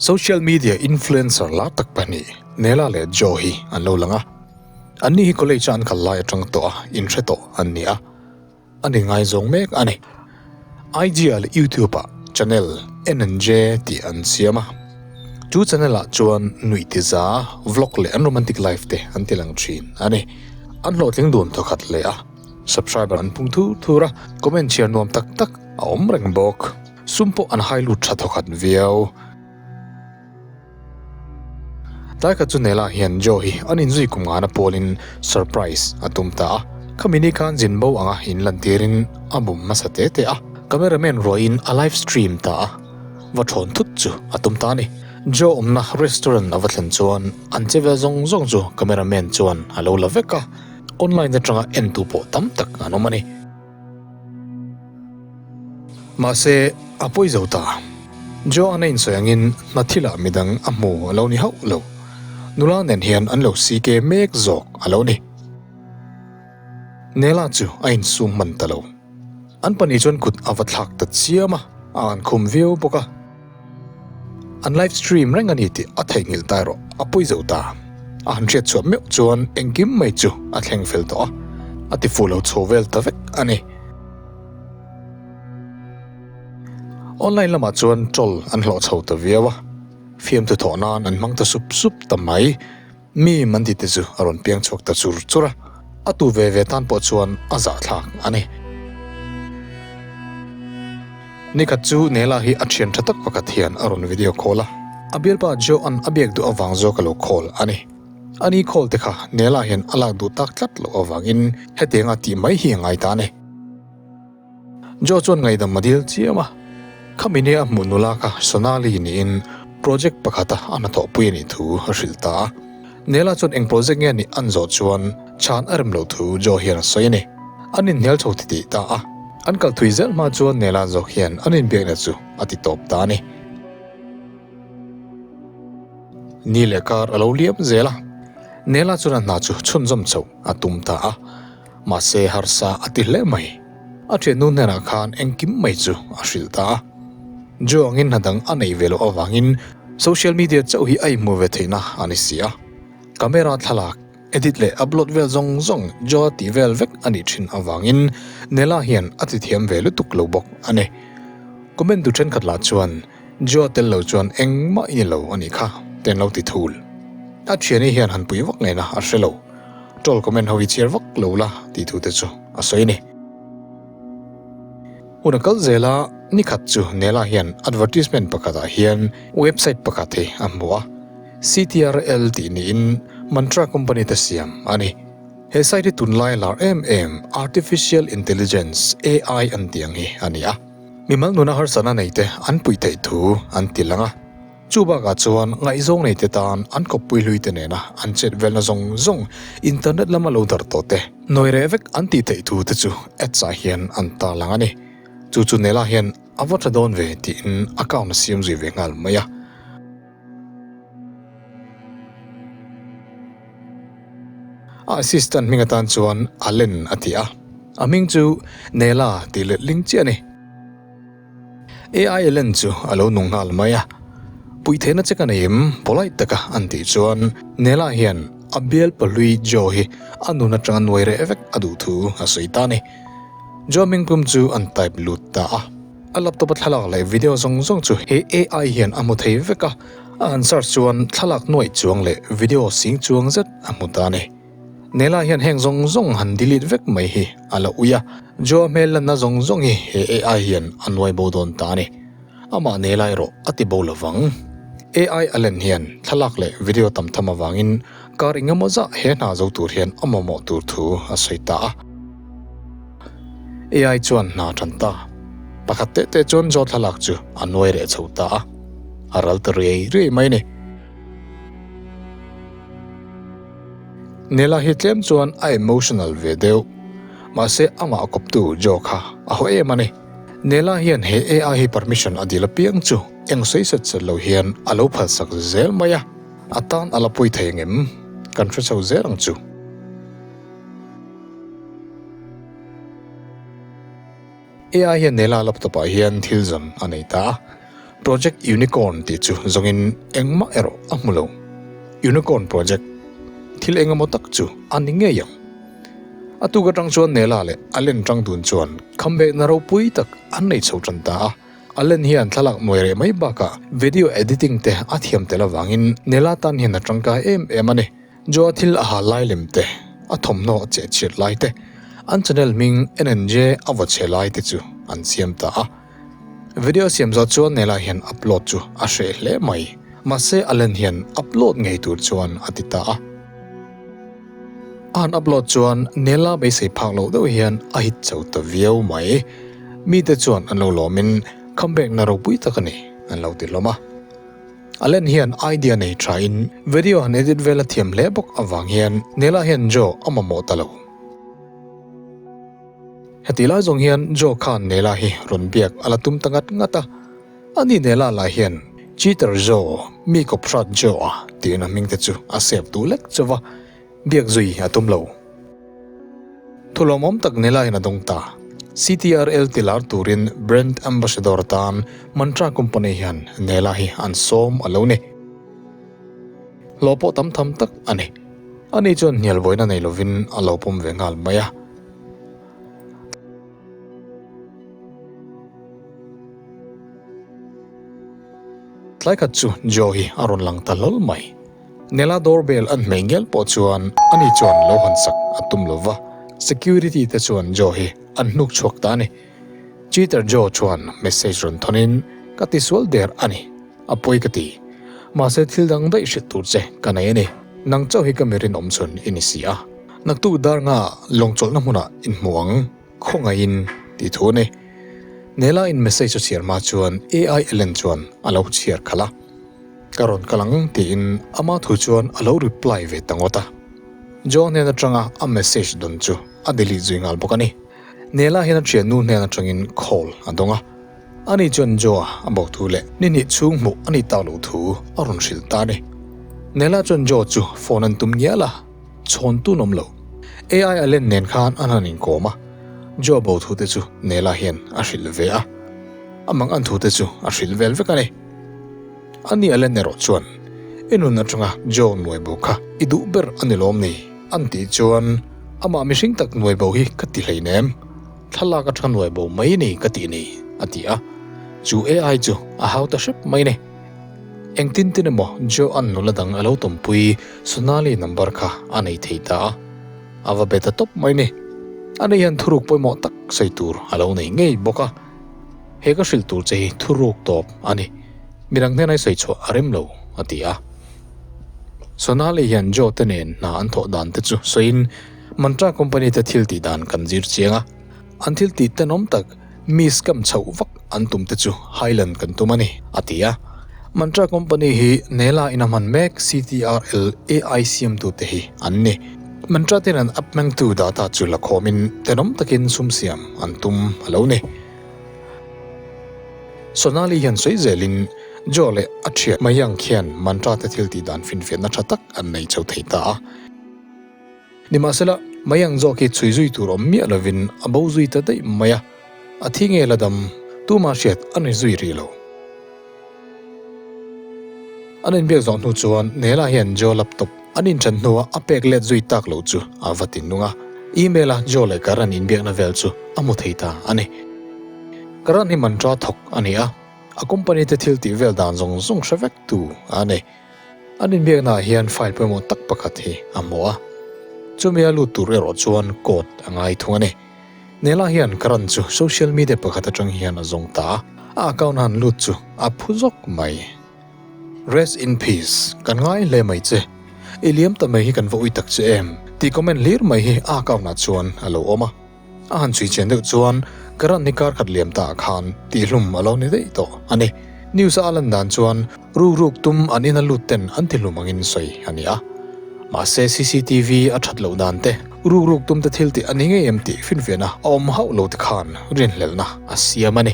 Social media influencer lar tak pahnih Nela leh Joe hi an lo lang a. Anni hi college a an kal lai atang tawh a inhre tawh an ni a. A ni ngaizawng mek a ni. IG ah leh YouTube ah channel NNJ tih an siam a. Chu channel ah chuan nuih ti za, vlog leh an romantic life te an ti lang thin a ni. An hlawhtling dun thawkhat leh a. Subscriber an pung thur thur a, comment chhiar nuam tak tak a awm reng bawk. Sum pawh an hai lut tha thawkhat viau. Tlai khat chu Nela hian Joe hi an inzui kum ngana pawlin surprise a tum ta a. Khami ni khan zin bo anga inlantirin a bum hmasa te te a. Cameraman ruahin a live stream ta a, va thawn thut chu a tum ta a ni. Joe awmna restaurant a va thlen chuan an che vel zawng zawng chu cameraman chuan a lo la vek a. Online atanga entu pawh tam tak an awm a ni. Mahse, a pawi zo ta. Joanna insawi angin hna thilah midang a hmu a lo ni hauh lo. Nula nen hian an lo CK mek zawk a lo ni. Nela chu a insum hman ta lo. An pahnih chuan kut a va thlak ta chiam a, a an khum viau bawk a. An live stream reng a ni tih a theihnghilh ta erawh a pawi zo ta. A han hriat chhuah meuh chuan engkim mai chu a thleng fel tawh a, a ti fuh lo chho vel ta vek a ni. Online lamah chuan troll an hlawh chho ta viau a, fiamthu thawh nan an hmang ta sup sup ta mai. Mi man ti te chu a rawn piang chhuak ta chur chur a, a tu ve ve tan pawh chuan a zahthlak a ni. Nikhat chu Nela hi a thian tha tak pakhat hian a rawn video call a, a bialpa Joe-a'n a biak duh avang zawk a lo call a ni. Ani call te kha Nela hian a lak duh tak tlat loh avangin hetianga tih mai hi a ngai ta a ni. Joe chuan ngaihdam a dil chiam a, khami nia a hmuh nula kha Sonali niin project pakhata a hnathawhpui a nih thu a hrilh ta a. Nela chuan eng project nge nih an zawh chuan chhan a rem loh thu Joe hian a sawi a ni. An inhnial chho titih ta a, an kal thui zel hma chuan Nela zawk hian an inbiakna chu a ti tawp ta a ni. Ni leh kar a lo liam zel a, Nela chuan a hna chu chhunzawm chhoh a tum ta a. Mahse harsa a ti hle mai. A thiannu hnenah khan engkim mai chu a hrilh ta a. Joe angin hna dang a neih ve loh avangin social media chauh hi a inhmuh ve theihna a ni si a. Camera thlalak, edit leh upload vel zawng zawng Joe a tih vel vek a nih thin avangin Nela hian a ti thiam ve lutuk lo bawk a ni. Comment tu thenkhat lah chuan Joe tel lo chuan engmah i ni lo a nih kha te an lo ti thul. A thiani hian han pui vak ngaihna a hre lo. Troll comment ho hi chhiar vak lo la tih thu te chu a sawi a ni. Hun a kal zel a, nikhat chu Nela hian advertisement pakhatah hian website pakhat hi a hmu a, CTRL tih niin Mantra company te siam a ni. He site hi tunlai lar em em Artificial Intelligence, AI, an tih ang hi a ni a. Mimal nuna harsatna neite an puih theih thu an ti lang a. Chu bakah chuan ngaihzawng neite tan an kawppui hluite nena an chet velna zawng zawng internet lama lo darh tawh te, nawi reh vek an tih theih thu te chu ads ah hian an tarlang a ni. Chu chu Nela hian a va tha dawn ve tiin account a siam zui ve nghal mai a. A assistant hming atan chuan Allen a ti a, a hming chu Nela tih letling chiah a ni. AI Ellen chu a lo nung nghal mai a, Puih theihna che ka nei em? Polite taka an tih chuan Nela hian a bial pahlui Joe hi a nun atanga nuai reh vek a duh thu a sawi ta a ni. Joe hmingpum chu an type lut ta a, a laptop a thlalak leh video zawng zawng chu he AI hian a hmu thei vek a, a han search chuan thlalak nuaih chuang leh video sing chuang zet a hmu ta a ni. Nela hian heng zawng zawng han delete vek mai hi a la ui a, Joa hmel lanna zawng zawng hi he AI hian a nuai bo dawn ta a ni. Amah Nela erawh a ti bo lo vang. AI a len hian thlalak leh video tam tham avangin kar engemaw zah he hna zo tur hian a mamawh tur thu a sawi ta a. AI chuan hna a tan ta. Pakhat teh teh chuan Joa thlalak chu a nuai reh chho ta a, a ral ta riai riai mai a ni. Nela hi tlem chuan a emotional ve deuh. Mahse amah kawptu Joe kha a haw em a ni. Nela hian he AI hi permission a dil apiang chu eng sawi set set lo hian a lo phalsak zel mai a, a tan a la pawi thei angem? Kan hre chho zel ang chu. AI hian Nela laptop ah hian thil zawn a nei ta a. Project Unicorn tih chu zawngin engmah erawh a hmu lo. Unicorn Project thil engemaw tak chu a ni ngei ang. A tuk atang chuan Nela leh Allen tang dun chuan khamvehna ropui tak an nei chho tan ta a. Allen hian thlalak nuai reh mai bakah video editing te a thiam tel avangin Nela tan hian a tangkai em em a ni. Joa thil a ha lai lem te, a thawmhnaw a cheh chhiat lai te, an channel hming NNJ a vaw chhe lai te chu an siam ta a. Video siam zawh chuan Nela hian upload chu a hreh hle mai. Mahse Allen hian upload ngei tur chuan a ti ta a. A han upload chuan Nela beisei phak loh deuh hian a hit chho ta viau mai. Mite chuan an lo lawmin comeback na ropui tak a ni an lo ti hlawm a. Allen hian idea nei thain video han edit vel a thiam hle bawk avang hian Nela hian Joe a mamawh ta lo. Heti lai zawng hian Joe khan Nela hi rawn biak a la tum ta ngat ngat a, ani Nela lah hian Cheater Joe, mi kawp hrat Joe a tiin a hming te chu a save duh lek chauh va, biak zui a tum lo. Thulawmawm tak Nela hian a dawng ta. CTRL ti lar turin Brand Ambassador atan Mantra Company hian Nela hi an sawm a lo ni. Hlawh pawh tam tham tak a ni. Ani chuan hnial vawiin a nei lovin a lo pawm ve nghal mai a. Tlai khat chu Joe hi a rawn lang ta hlawl mai. Nela doorbell an hmei ngial pawh chuan ani chuan lo han sak a tum lo va, security te chuan Joe hi an hnuk chhuak ta a ni. Cheater Joe chuan message rawn thawnin, Ka tisual der a ni. A pawi ka ti. Mahse thil dang daih hrilh tur che ka nei a ni. Nang chauh hi ka mi rinawm chhun i ni si a. Naktuk dar nga lawng chawlhna hmunah inhmu ang, khawngaihin tih thu a ni. Nela in message a chhiar hma chuan AI Ellen chuan a lo chhiar khalh a. Ka rawn kal ang tiin ama thu chuan a lo reply ve ta ngawt a. Joe hnen atanga a message dawn chu a delete zui nghal bawk a ni. Nela hian a thiannu hnen atangin call a dawng a. Ani chuan Joe-a a bo thu leh ni hnih chhung hmuh a nih tak loh thu a rawn hrilh ta a ni. Nela chuan Joe chu phone an tum ngial a, chhawn tun awm lo. AI Allen nen khan an han inkawm a, Joe bo thu te chu Nela hian a hrilh ve a. A mang an thu te chu a hrilh vel vek a ni. Ani Allen erawh chuan, I nun atanga Joe nuai bo kha i duh ber a ni lawm ni? An tih chuan, Amah mihring tak nuai bo hi ka ti hleinem. Thlalak atanga nuai bo mai ni ka tih ni, a ti a. Chu AI chu a hau ta hrep mai ni. Engtin tin emaw Joan nula dang a lo tawmpui Sonali number kha a nei thei ta a. A va be ta tawp mai ni. Ani hian thuruk pawimawh tak sawi tur a lo nei ngei bawk a. He ka hrilh tur che hi thuruk tawp a ni. Midang hnenah i sawi chhuah a rem lo, a ti a. Sonali hian Joe te nen hna an thawh dan te chu sawiin Mantra company te thil tih dan kan zir chiang a, an thil tih tenawm tak mi scam chhoh vak an tum te chu highland kan tum a ni, a ti a. Mantra company hi Nela in a hman mek CTRL AI siamtu te hi an ni. Mantra ten an app hmangtu data chu la khawmin tenawm takin sum siam an tum a lo ni. Sonali hian sawi zelin Joe leh a thian Mayank hian Mantra te thil tih dan finfiahna tha tak an nei chho thei ta a. Nimahsela, Mayank zawk hi chhui zui tur awm miah lovin a bo zui ta daih mai a, a thi nge la dam, tuma hriat a ni zui rih lo. An inbiak zawh hnu chuan Nela hian Joe laptop an inthen hnua a pek let zui tak loh chu a va ti nung a, email a Joe leh Karan inbiakna vel chu a hmu thei ta a ni. Karan hi mantra thawk a ni a, a company te thil tih vel dan zawng zawng hre vek tu a ni. An inbiaknaah hian file pawimawh tak pakhat hi a hmu a, chumi a lut tur erawh chuan code a ngai thung a ni. Nela hian Karan chu social media pakhat atang hian a zawng ta a, a account a han lut chu a phu zawk mai. Rest in peace, kan ngai hle mai che. I liam ta mai hi kan va ui tak che em? tih comment hlir mai hi a account ah chuan a lo awm a. A han chhui chian deuh chuan Karan hi kar khat liam ta ah khan tihhlum a lo ni daih tawh a ni. News a a lan dan chuan Rukruk tum an ina lut ten an ti hlum angin sawi a ni a. Mahse cctv a that loh dan te, rukruk tum te thil tih a ni ngei em tih finfiahna a awm hauh lo te khan rinhlelhna a siam a ni.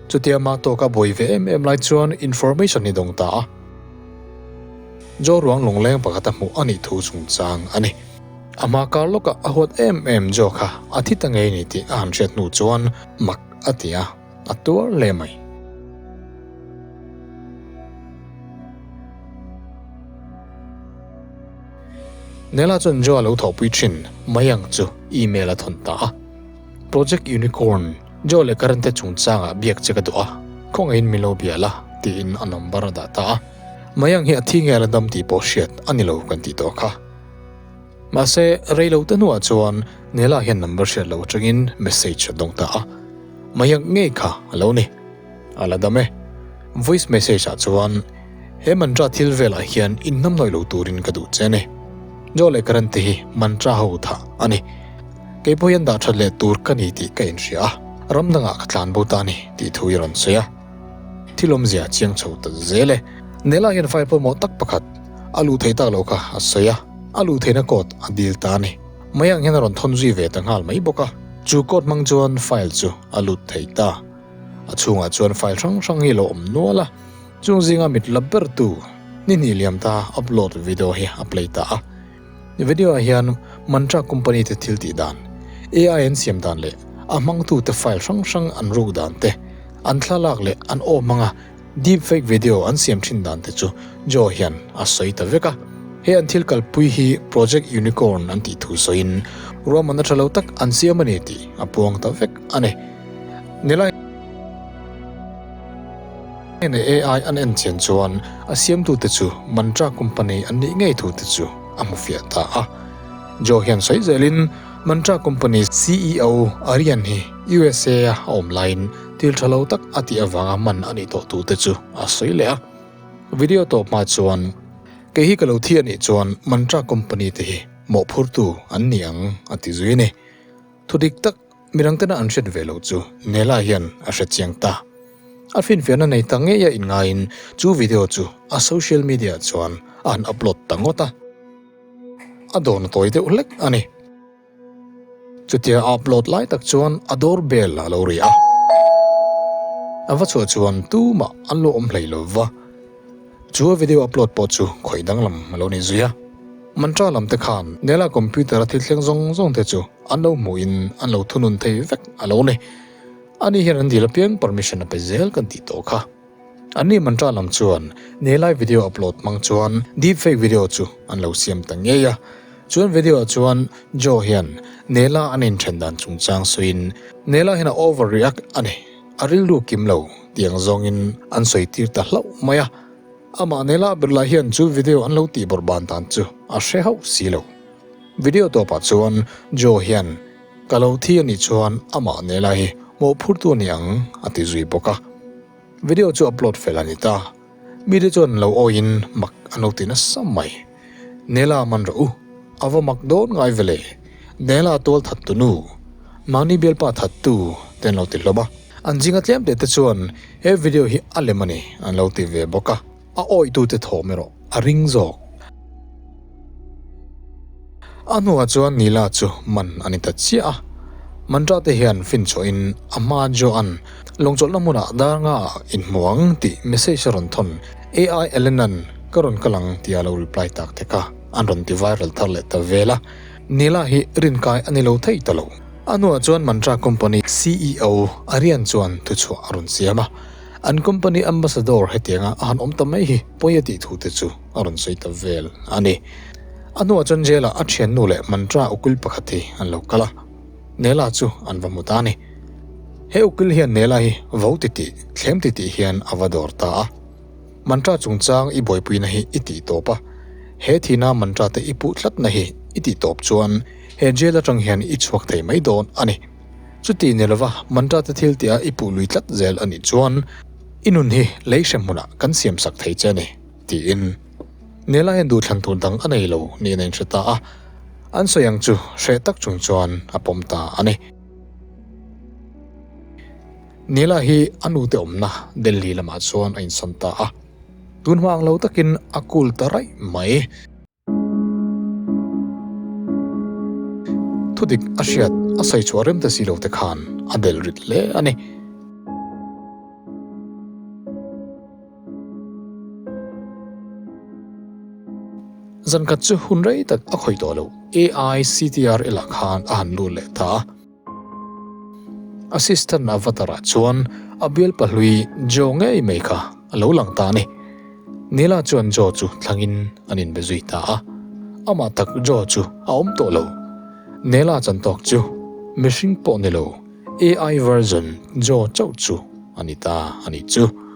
Chutia mah tawka buai ve em em lai chuan information hi dawng ta a. Joe ruang lungleng pakhat a hmuh a nih thu chungchang a ni. A hma kar lawkah a huat em em Joe kha a thi ta ngei ni tih a han hriat hnu chuan mak a ti a. a tuar hle mai. Nela chuan Joe a lo thawhpui thin mai ang chu email a thawn ta a. Project Unicorn, Joe leh Karen te chungchangah biak che ka duh a, khawngaihin min lo bia la, tiin a number a dah ta a. Mai ang hi a thi nge a la dam tih pawh hriat a ni lo kan tih tawh kha. Mahse, rei lo te hnuah chuan Nela hian number hriat lo atangin message a dawng ta a. Mai ang ngei kha a lo ni. A la dam e. Voice message ah chuan, He mantra thil velah hian inhnamhnawih lo turin ka duh che a ni. Joe leh Karen te hi mantra ho thah a ni. Kei pawh hian dah that leh tur ka ni tih ka inhria a, ram dangah ka tlan bo ta a ni tih thu i rawn sawi a. Thil awmzia a chiang chho ta zel e. Nela hian file pawimawh tak pakhat a luh theih tak loh kha a sawi a, a luh theihna code a dil ta a ni. Mai ang hian a rawn thawn zui ve ta nghal mai bawk a. Chu code hmang chuan file chu a lut thei ta. A chhungah chuan file hrang hrang hi a lo awm nual a, chung zinga mit la bertu ni hnih liam ta upload video hi a play ta a. Video ah hian Mantra company te thil tih dan, AI an siam dan leh a hmangtute file hrang hrang an ruk dan te, an thlalak leh an aw hmanga deep fake video an siam thin dan te chu Joe hian a sawi ta vek a. He an thil kalpui hi Project Unicorn an tih thu sawiin ruahmanna tha lo tak an siam a ni tih a puang ta vek a ni. Nilai hnena AI an en chian chuan a siamtute chu Mantra company an nih ngei thu te chu a hmu fiah ta a. Joe hian sawi zelin Mantra company CEO Aryan hi USA a a awm laiin thil tha lo tak a tih avanga man a nih tawh thu te chu a sawi leh a. Video tawp hma chuan kei hi ka lo thi a nih chuan Mantra company te hi mawhphurtu an ni ang a ti zui a ni. Thudik tak Midang tena an hriat ve loh chu Nela hian a hre chiang ta. A finfiahna nei ta ngei a inngaiin chu video chu a social media ah chuan a han upload ta ngawt a. A dawn a tawi deuh hlek a ni. Chutia a upload lai tak chuan a door bell a lo ri a. A va chhuah chuan tumah an lo awm hlei lo va. Chu a video upload pawh chu khawih danglam a lo ni zui a. Mantra lam te khan Nela computer a thil thleng zawng zawng te chu an lo hmuhin an lo thunun thei vek a lo ni. Ani hian an dil apiang permission a pe zel kan tih tawh kha. Anni Mantra lam chuan Nelai video upload hmang chuan deep fake video chu an lo siam ta ngei a. Chuan video ah chuan Joe hian Nela an inthen dan chungchang sawiin Nela hian a over react a ni. A rilru kim lo tiang zawngin an sawi tir ta hlauh mai a, amah Nela Birla hian chu video an lo tih bawrh ban dan chu a hre hauh si lo. Video tawpah chuan Joe hian ka lo thi a nih chuan amah Nela hi mawhphurtu a ni ang a ti zui bawk a. Video chu upload fel a ni ta. Mite chuan lo awiin mak an lo ti nasa mai. Nela man rawh u, a va mak dawn ngai ve le. Nela tual thattu nu, mahni bialpa thattu te an lo ti hlawm a. An zinga tlem teh te chuan he video hi a lem a ni an lo ti ve bawk a. A awihtute thawm erawh a ring zawk. A hnuah chuan Nila chu man a ni ta chiah a. Mantra te hian finchhuahin a hma Joan lawngchawlhna hmunah dar nga ah inhmu ang tih message a rawn thawn. AI Ellena'n ka rawn kal ang tia lo reply tak te kha an rawn ti viral thar leh ta vel a. Nila hi rinkai a ni lo thei ta lo. A hnuah chuan Mantra company CEO Aryan chuan thuchhuah a rawn siam a. An company ambassador hetianga a han awm ta mai hi pawi a tih thu te chu a rawn sawi ta vel a ni. A hnuah chuan jail ah a thiannu leh Mantra ukil pakhat hi an lo kal a, Nela chu an va hmu ta a ni. He ukil hian Nela hi vo titih, thlem titih hian a va dawr ta a. Mantra chungchang i buaipuina hi i tih tawp a, he thihna Mantra te i puh tlatna hi i tih tawp chuan he jail atang hian i chhuak thei mai dawn a ni. Chuti ni lova Mantra te thil tih a i puh lui tlat zel a nih chuan i nun hi lei hrem hmunah kan siam sak thei che a ni, tiin. Nela hian duhthlan tur dang a nei lo niin a inhre ta a, an sawi ang chu hreh tak chung chuan a pawm ta a ni. Nela hi a nute awmna Delhi lamah chuan a insawn ta a, tun hma ang lo takin a cool ta raih mai. Thudik a hriat a sawi chhuah rem ta si lo te khan a delh rit hle a ni. Zan khat chu hun rei tak a khawih tawh lo. AICTR elah khan a han lut leh ta a. Assistant avatar ah chuan a bialpa hlui Joe ngei mai kha a lo lang ta a ni. Nela chuan Joe chu thlangin an inbe zui ta a. Amah tak Joe chu a awm tawh lo. Nela chantawk chu mihring pawh ni lo AI version Joe chauh chu a ni ta a nih chu.